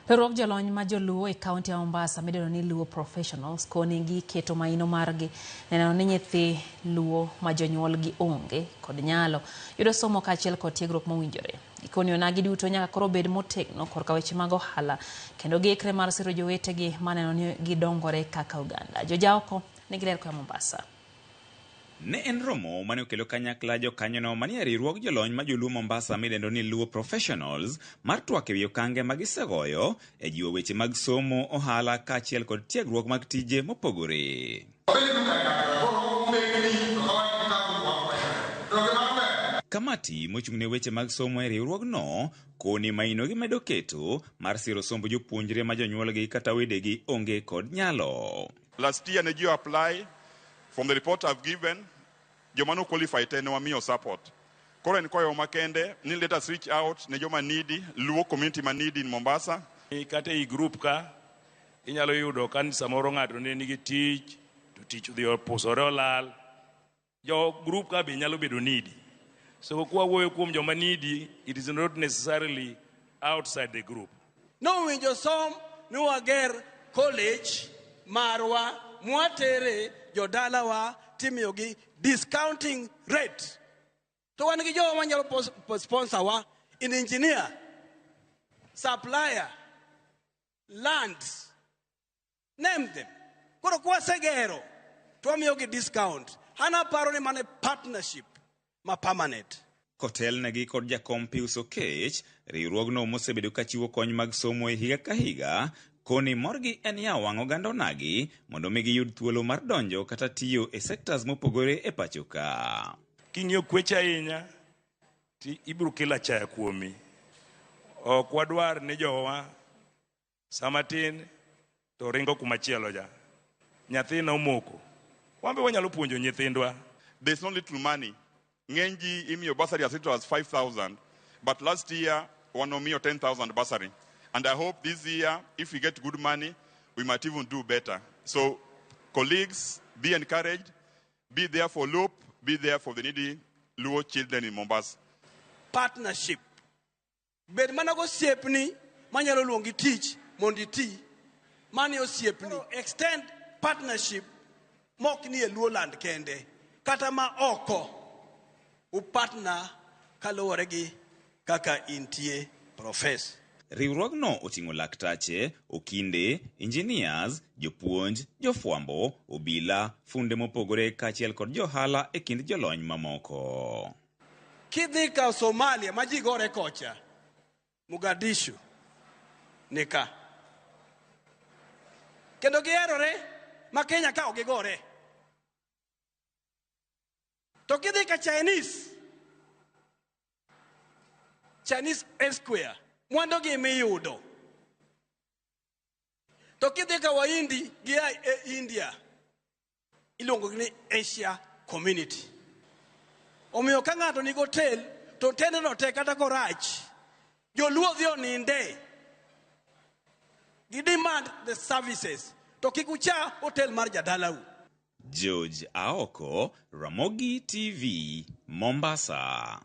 Riwruog jolony ma joluo e kaunti ya Mombasa midendo ni Luo Professionals koni giketo maino margi neno ni nyithi Luo ma jonyuolgi onge kod nyalo yudo somo kaachiel kod tiegruok mowinjore. Gikoni onagi duto nyaka koro bed motegno korka weche mag ohala kendo giikre mar siro jowetegi maneno ni gidongore kaka oganda. Jojaoko nigi ler koa Mombasa. Ne en romo mane okelo kanyakla jokanyono manie riwruog jolony ma joluo Mombasa midendo ni Luo Professionals mar twak ewi okange ma gisegoyo e jiwo weche mag somo, ohala kaachiel kod tiegruok mag tije mopogore. Kamati mochung' ne weche mag somo e riwruogno koni maino gimedo keto mar siro somb jopuonjre ma jonyuolgi kata wedegi onge kod nyalo. Last year ne ji apply from the report I've given joma no qualify te ne wamiyo support. Koro en kwayo makende ni let us reach out ne joma needy, Luo community ma needy in Mombasa. Kata ei group ka inyalo yudo ka samoro ng'ato ne nigi tich to tich odhi opusore olal. Jo group ka be nyalo bedo needy. So kwa wuoyo kuom joma needy, it is not necessarily outside the group. Nowinjo som ni wager college marwa mwatere jodalawa timiyogi discounting rate. To wan gi jowa manyalo sponsor wa in engineer, supplier, land, name them. Koro kwasegero to wamiyogi discount. An aparo ni mano partnership ma permanent. Kotelnegi kod jakom Pius Okech, riwruogno mosebedo kachiwo kony mag somo e higa ka higa, koni morgi en yawo wang' oganda onagi mondo mi giyud thuolo mar donjo kata tiyo e sectors mopogore e pacho ka. King'iyo kweche ahinya, to ibiro kelo achaya kuomi. Ok wadwar ni jowa sama tin to ringo kumachielo ja. Nyathina omoko. Wan be wanyalo puonjo nyithindwa. There's no little money. Ng'eny ji imiyo bursary as little as 5,000. But last year, wanomiyo 10,000 bursary. And I hope this year, if we get good money, we might even do better. So, colleagues, be encouraged. Be there for Loop. Be there for the needy Luo children in Mombasa. Partnership. Bed mana gosiepni manyalo luongi tich mondo iti. Mani osiepni. Extend partnership mok ni e Luoland kende. Kata ma oko. Upartner kaluwore gi kaka intie profess. Riwruogno oting'o laktache, okinde, engineers, jopuonj, jofwambo, obila, funde mopogore kaachiel kod johala e kind jolony mamoko. Kidhi ka Somalia ma ji gore kocha, Mogadishu ni ka. Kendo giherore ma Kenya ka ok gigore. To kidhi ka Chinese, Chinese Square, mwandugi miyudo. To kidhi ka Wahindi gia e India, iluongo ni Asia Community. Omiyo ka ng'ato nigi hotel, to hotendno te kata korach, joluo dhi oninde. Gi demand the services. To kik ucha hotel mar jadalau. George Aoko, Ramogi TV, Mombasa.